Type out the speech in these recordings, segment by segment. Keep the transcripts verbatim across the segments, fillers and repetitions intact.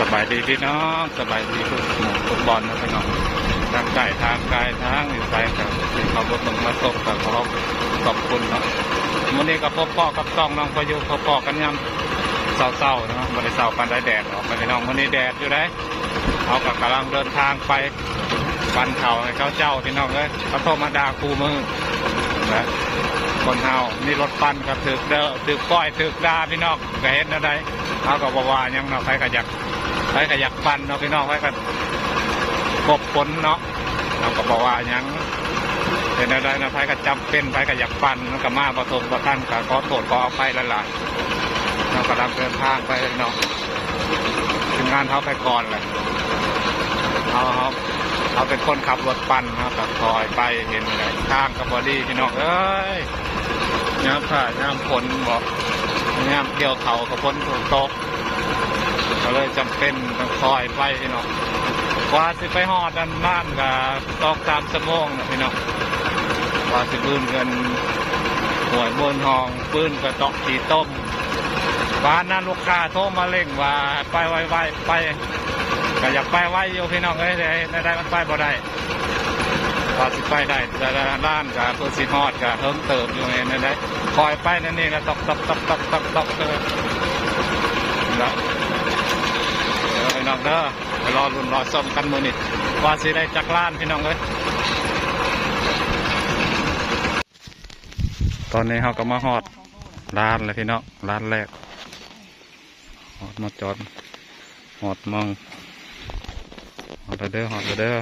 สบายดีพี่น้อง สบายดีทุกหมู่ทุกบอนนะพี่น้อง ทางใกล้ทางไกลทางอยู่ไกลกับที่เขาบ่ต้องมาส่งกับขอขอบคุณเนาะ มื้อนี้ก็พบพ้อกับช่องน้องพายุ พบพ้อกันยามเช้าๆเนาะ บ่ได้เช้าปานใด แดดออกนะพี่น้อง มื้อนี้แดดอยู่เด้ เฮาก็กำลังเดินทางไปปั่นข้าวให้เขาเจ้าพี่น้องเอ้ย เขาโทรมาด่าคู่มือนะ คนเฮามีรถปั่นก็ถืกเด้อ ถืกป้อยถืกด่าพี่น้อง ก็เห็นแนวใด เฮาก็บ่ว่าหยังเนาะ ไผก็อยาก ไผก็อยากปั่นเนาะพี่น้อง ไผก็ครบผลเนาะ เฮาก็บ่ว่าหยัง เป็นแนวใดนะ ไผก็จำเป็น ไผก็อยากปั่น มันก็มาบ่ถูกบ่ทัน ก็ขอโทษขออภัยหลายๆ เฮากำลังเดินทางไปเนาะ ทีมงานเฮาไปก่อนเลย เฮา เฮา เฮาเป็นคนขับรถปั่น เฮาก็คอยไป เห็นเลย ทางก็บ่ดีพี่น้องเอ้ย ยามฟ้ายามฝนบ่ ยามเกี่ยวข้าวก็ฝนตก ก็เลยจำเป็นต้องคอยไปพี่น้อง กว่าสิไปฮอดอันนั้นก็สองสามชั่วโมงนะพี่น้อง กว่าสิบืนเงิน ห้วยโบนห้อง ปืนกระตอกขี้ต้ม บ้านนั้นลูกค้าโทรมาเร่งว่าไปไวๆ ไป ก็อยากไปไวอยู่พี่น้องเอ้ย แต่เฮ็ดแนวใดมันไปบ่ได้ ว่าสิไปได้ แต่ละร้านก็เพื่อสิฮอดก็เฮิงเติบอยู่ เฮ็ดแนวใด คอยไปนั่นนี่ก็ตอกตอกตอกตอกตอกตอกเลย แล้ว เด้อพี่น้องเด้อ ไปรอลุ้นรอชมกันมื้อนี้ ว่าสิได้จักล้านพี่น้องเอ้ย ตอนนี้เฮาก็มาฮอดร้านแล้วพี่น้อง ร้านแรก ฮอดมาจอด ฮอดหม่อง ฮอดแล้วเด้อ ฮอดแล้วเด้อ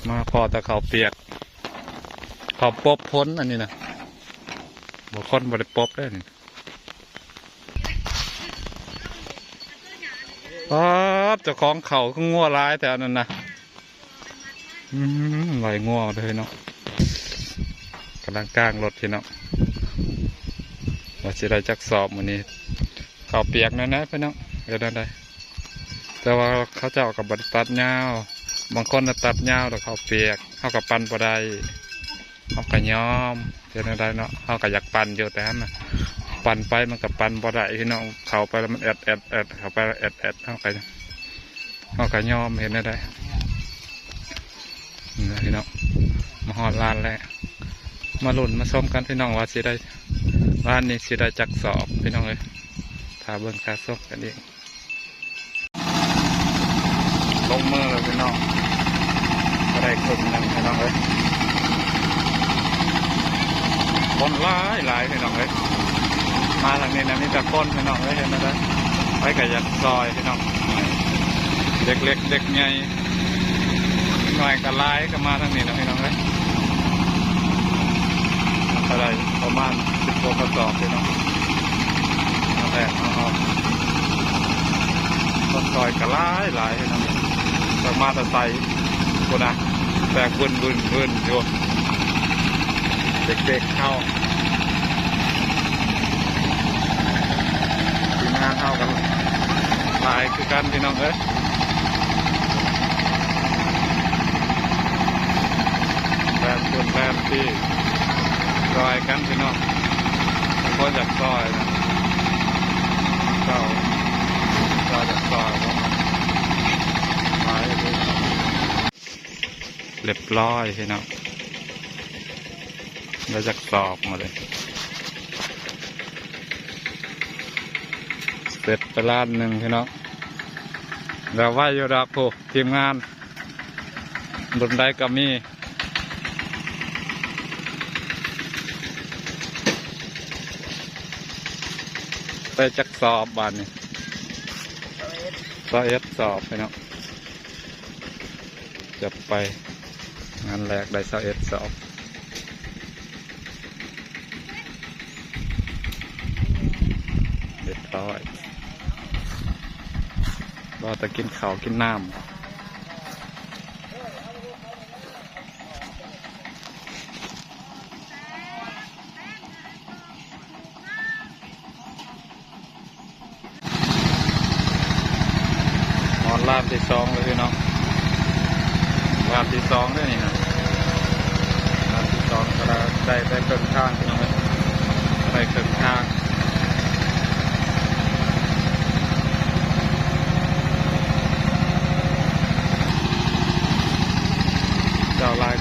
มาพ้อแต่ข้าวเปียก ข้าวปบพ้นอันนี้นะ บ่คนบ่ได้ปบได้นี่ ป๊าบ เจ้าของข้าวคืองัวหลายแท้อันนั้นนะ อืม ไหลงัวเด้อเนาะ กำลังกางรถพี่น้อง ว่าสิได้จักสอบมื้อนี้ ข้าวเปียกแน่ๆพี่น้อง เฮ็ดแนวใด แต่ว่าเขาเจ้าก็บ่ได้ตัดยาว บางคนน่ะตัดยาวแล้วข้าวเปียก เฮาก็ปั่นบ่ได้ เฮาก็ยอม เฮ็ดแนวใดเนาะ เฮาก็อยากปั่นอยู่ แต่หั่นน่ะ ปั่นไปมันก็ปั่นบ่ได้พี่น้อง เข้าไปแล้วมันแอดแอดแอด เข้าไปแล้วแอดแอด เฮาก็ เฮาก็ยอม เฮ็ดแนวใด นี่นะพี่น้อง มาฮอดร้านแล้ว มาลุ้นมาชมกันพี่น้องว่าสิได้ ร้านนี้สิได้จักสอบพี่น้องเอ้ย ถ้าเบิ่งถ้าชมกันเอง ลงมือเลยพี่น้อง ก็ได้ครึ่งหนึ่งพี่น้องเอ้ย คนหลายหลายพี่น้องเอ้ย มาทางนี้นะมีแต่คนพี่น้องเอ้ย เห็นไหมล่ะ ไผก็อยากซอยพี่น้อง เด็กเล็กเด็กใหญ่ หน่อยก็หลายก็มาทางนี้นะพี่น้องเอ้ย ก็ได้ประมาณสิบกว่ากระสอบพี่น้อง นั่นแหละเอา คนซอยก็หลายหลายพี่น้อง จากมาแต่ไส พุ้นนะ แตกบึนบึนบึนอยู่ เด็กๆเข้า ทีมงานเข้ากันหลายคือกันพี่น้องเอ้ย แลนด์พุ้นแลนด์พี่ ซอยกันพี่น้อง บางคนอยากซอยนะ เจ้า เจ้าอยากซอยบ่ หลายอยู่ เรียบร้อยพี่น้อง แล้วจักสอบมาเลย เสร็จไปล้านหนึ่งพี่น้อง แล้วไว้อยู่ดอกผู้ทีมงาน รุ่นใดก็มี ไปจักสอบบาดนี้ ซาวเอ็ดสอบพี่น้อง จับไป งานแรกได้ซาวเอ็ดสอบ เรียบร้อย รอแต่กินข้าวกินน้ำ ฮอดร้านที่สองเลยพี่น้อง ร้านที่สองเด้อนี่นะ ร้านที่สองก็ได้ ได้เคิ่งทางพี่น้องเอ้ย ได้เคิ่งทาง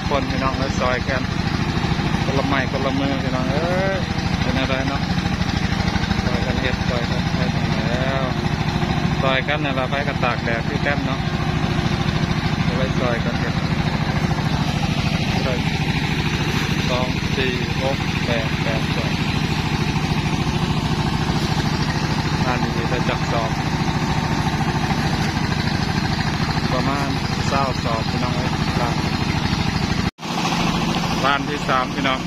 คนพี่น้องเอ้ย ซอยกัน คนละไม้คนละมือพี่น้องเอ้ย เป็นอะไรเนาะ ซอยกันเฮ็ด ซอยกันเฮ็ดแล้ว ซอยกันนี่ล่ะ ไผก็ตากแดดคือกันเนาะ ก็เลยซอยกันเฮ็ด ซอย สอง สี่ หก แปด แปด ซอย อันนี้ได้จักซอง ประมาณซาวซองพี่น้องเอ้ย บ้านที่สามพี่น้อง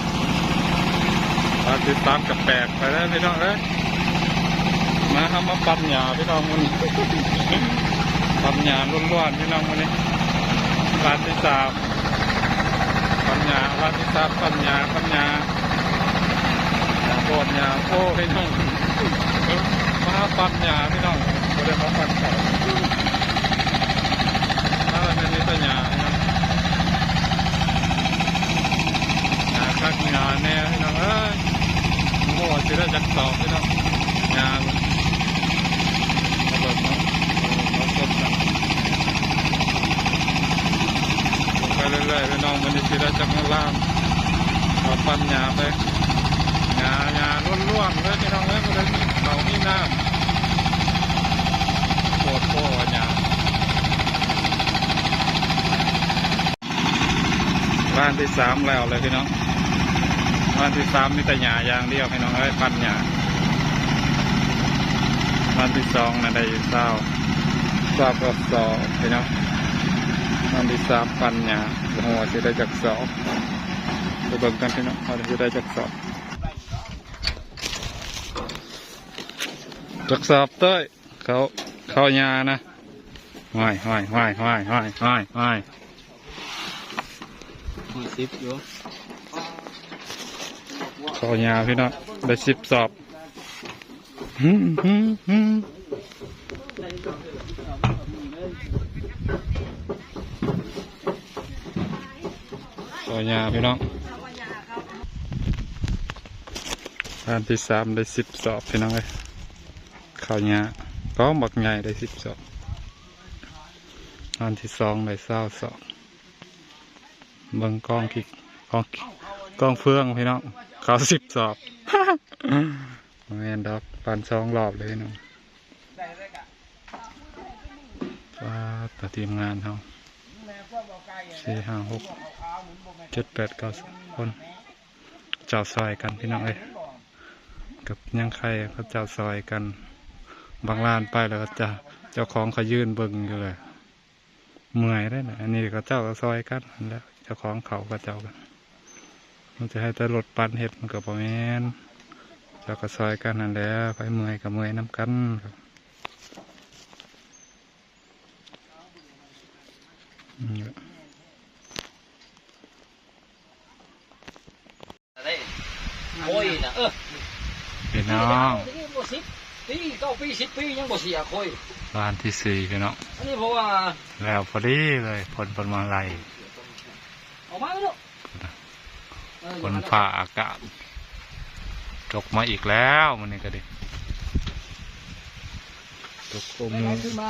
บ้านที่สามกับแปดไปแล้วพี่น้องเอ้ย มาทำมาปั่นหญ้าพี่น้องมื้อนี้ ปั่นหญ้าล้วนๆพี่น้องมื้อนี้ บ้านที่สาม ปั่นหญ้า บ้านที่สาม ปั่นหญ้า ปั่นหญ้า หญ้าโพดหญ้าโพพี่น้อง มาปั่นหญ้าพี่น้อง บ่ได้มาปั่นข้าว ถ้ามันมีแต่หญ้าพี่น้อง หญ้าคักหญ้าแน่พี่น้องเอ้ย โอ้โห สิได้จักสอบพี่น้อง หญ้า เอารถเนาะ เอารถเนาะ ไปเรื่อยๆพี่น้อง มันจะสิได้จักงาม เอาปั่นหญ้าไป หญ้า หญ้าล้วนๆเลยพี่น้องเอ้ย บ่ได้มีเขามีน้ำ โคตรโคตรหญ้า บ้านที่สามแล้วเลยพี่น้อง บ้านที่สามมีแต่หญ้าอย่างเดียวพี่น้องเอ้ย ปั่นหญ้า บ้านที่สองน่ะได้ซาว ซาวกระสอบพี่น้อง บ้านที่สามปั่นหญ้า โอ้โห สิได้จักสอบ ไปเบิ่งกันพี่น้อง ว่าสิได้จักสอบ จักสอบเต้ย เขา เขาหญ้านะ ห้อย ห้อย ห้อย ห้อย ห้อย ห้อย ห้อย ห้อยสิบอยู่ เขาหญ้าพี่น้อง ได้สิบสอบ หึ่มหึ่มหึ่ม เขาหญ้าพี่น้อง อันที่สามได้สิบสอบพี่น้องเอ้ย เขาหญ้า กองบักใหญ่ได้สิบสอบ อันที่สองได้ซาวสอบ เบิ่งกองขี้ กองขี้ กองเฟืองพี่น้อง เขาสิบสอบ บ่แม่นดอก ปั่นสองรอบเลยพี่น้อง ว้า แต่ทีมงานเฮา สี่ ห้า หก เจ็ด แปด เก้า สิบ คน เจ้าซอยกันพี่น้องเอ้ย กับยังใครเขาเจ้าซอยกัน บางร้านไปแล้วก็จะ เจ้าของเขายืนเบิ่งอยู่เลย เมื่อยได้นะ อันนี้เขาเจ้าก็ซอยกันนั่นแหละ เจ้าของเขาก็เจ้ากัน มันจะให้แต่รถปั่นเฮ็ดมันก็บ่แม่น เจ้าก็ซอยกันนั่นแหละ ไผเมื่อยก็เมื่อยนำกันครับ อืม โอ้ยนะ เออ พี่น้อง นี่บ่สิบปี เก้าปี สิบปี ยังบ่เสียโคย บ้านที่สี่พี่น้อง อันนี้เพราะว่า แล้วพอดีเลย ฝนเพิ่นมาไล่ ออกมาเนาะ เออ ฝนฟ้าอากาศ ตกมาอีกแล้วมื้อนี้ก็ดี ตกโอ้โห ไม่ได้ขึ้นมา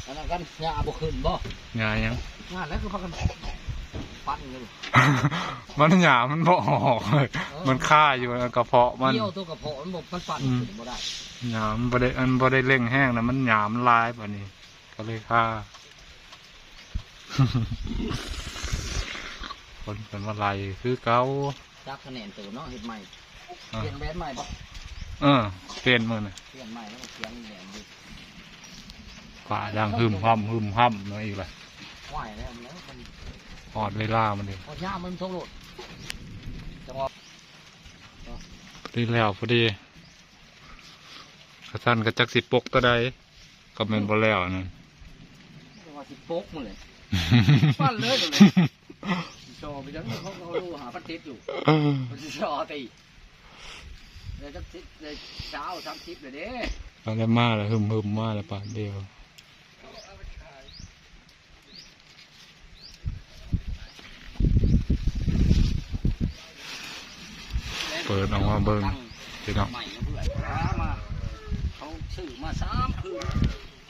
อันนั้นกัน หญ้าบ่ขึ้นบ่ หญ้าหยัง หญ้าแล้วคือพากันปั่นอยู่ มันหญ้ามันบ่ออกเลย เออ มันคาอยู่ในกระเพาะมัน เกี่ยวตัวกระเพาะมันบ่ มันปั่น อืม ขึ้นบ่ได้ หญ้ามันบ่ได้ มันบ่ได้เร่งแฮงนะ มันหญ้ามันหลายบัดนี้ ก็เลยคา คนเป็นมาไล่คือเก่า จักคะแนนเติมเนาะ เฮ็ดใหม่ อ่ะ เปลี่ยนแบรนด์ใหม่บ่ เออ เปลี่ยนมื้อน่ะ เปลี่ยนใหม่แล้วก็เขียนแบรนด์ดิ ฟ้าดังหึมหำหึมหำเนาะอีกละ ไหวแล้ว มันแล้วมัน ฮอดเวลามันนี่ ฮอดยามมันโทรโลด จังหวะ พอดีแล้วพอดี กระทันกระจักสิปกตัวใด ก็แม่นบ่แล้วอันนั้น จังหวะสิปกมันเลย ปั่นเลยเลย สิซอไปจัง เขาเอาลูกหาพันเจ็ดอยู่ เออ มันสิซอตี เดี๋ยวจักสิบ เดี๋ยวเช้าสามสิบเลยเด้ เอาแล้วมาแล้ว หึมๆมาแล้วปานเดียว เปิดออกมาเบิ่งพี่น้อง ใหม่นะเพื่อน มา เขาซื้อมาสามคืน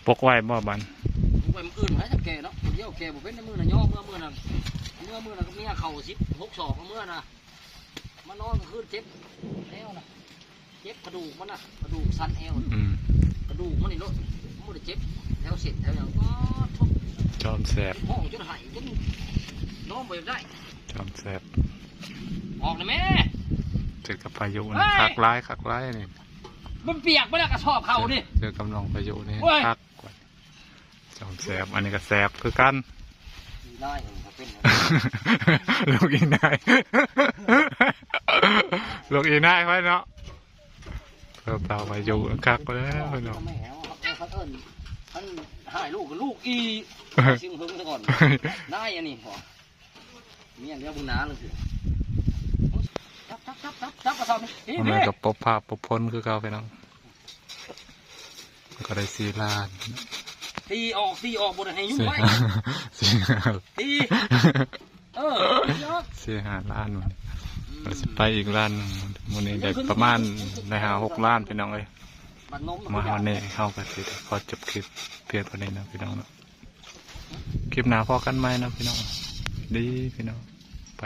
ปกไว้บ่บัด ไปมื้ออื่นให้จักแก่เนาะ คนเดียวแก่บ่เป็นในมื้อน่ะ ย่อเมื่อมื้อน่ะ เมื่อมื้อน่ะก็เมียเข้าสิบหกศอกเมื่อน่ะ มานอนกลางคืนเจ็บแนวน่ะ เจ็บกระดูกมันน่ะ กระดูกสันเอว อืม กระดูกมันนี่โลด มันบ่ได้เจ็บแถวเส้นแถวหยัง ป๊าดโธ่ จอมแสบ ห้องจนไห้จนนอนบ่อยากได้ จอมแสบ ออกนะแม่ เจอกับพายุนี่ เฮ้ย คักหลาย คักหลายนี่ มันเปียกไปแล้วกระสอบเขานี่ เจอกับน้องพายุนี่ โอ้ย คักกว่า จอมแสบ อันนี้ก็แสบคือกัน อีนายมันก็เป็น ลูกอีนาย ลูกอีนายไว้เนาะ เพิ่มเตาพายุคักแล้วเนาะ แม่เอาเอาเขาเอิ้น มันหายลูกกับลูกอี ซิ่งหึงซะก่อน นายอันนี้หัว เมียเลี้ยงบุญนาเลยสิ จับจับจับจับจับกระสอบนี่ พี่ มัน พี่ ก็ปบภาพปบพลคือเก่าพี่น้อง ก็ได้สี่ล้าน ตีออก ตีออก บ่ได้ให้ยุ่งไว้ สี่ห้า ตี เออ ตีออก สี่ห้าล้านมัน อืม ก็สิไปอีกล้านหนึ่ง มื้อนี้ได้ประมาณได้ห้าหกล้านพี่น้องเอ้ย บัดนม มาฮอดนี่เฮาก็สิขอจบคลิปเพียงเท่านี้นะพี่น้องเนาะ คลิปหน้าพ้อกันใหม่นะพี่น้อง ดีพี่น้อง ไป